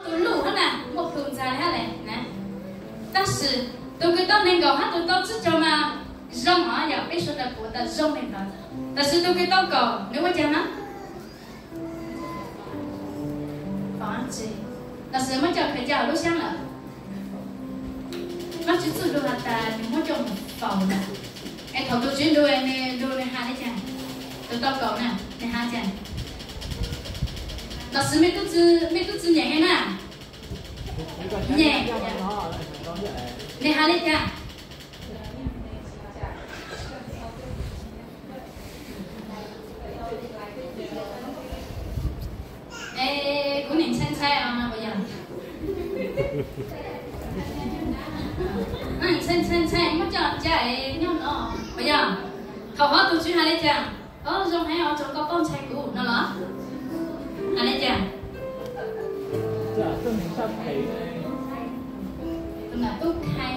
Tus luj hab na, muaj plhu ntxag li hab le na. Tab sis tus kws tau nees nkaum hab tus tau tsib caug mas zoo os, yog peb sawv daws puav tas zoo li ntawd. Tab sis tus kws tau kaum nws ua cas na? Tab sis muab coj khaws ca lub xyaab lawm. Vajtswv txuj lug has tas nws muab coj mus faus na. Es thaum tus tswv lug, nws lug nws has li cas? Tus tau kaum na, nws has cas? Los sis mej tub txwv nyeem na? Nyeem. Nws has li cas? Es kuv nim ntshai ntshai os, puas yog? Ntshai ntshai ntshai, muab coj ca es nyob no, puas yog? Thaum hov tus tswv has li cas? Ob, zoo heev os, tsaug koj paub ntshai kuv no los? Has li cas? Tus nam tub khai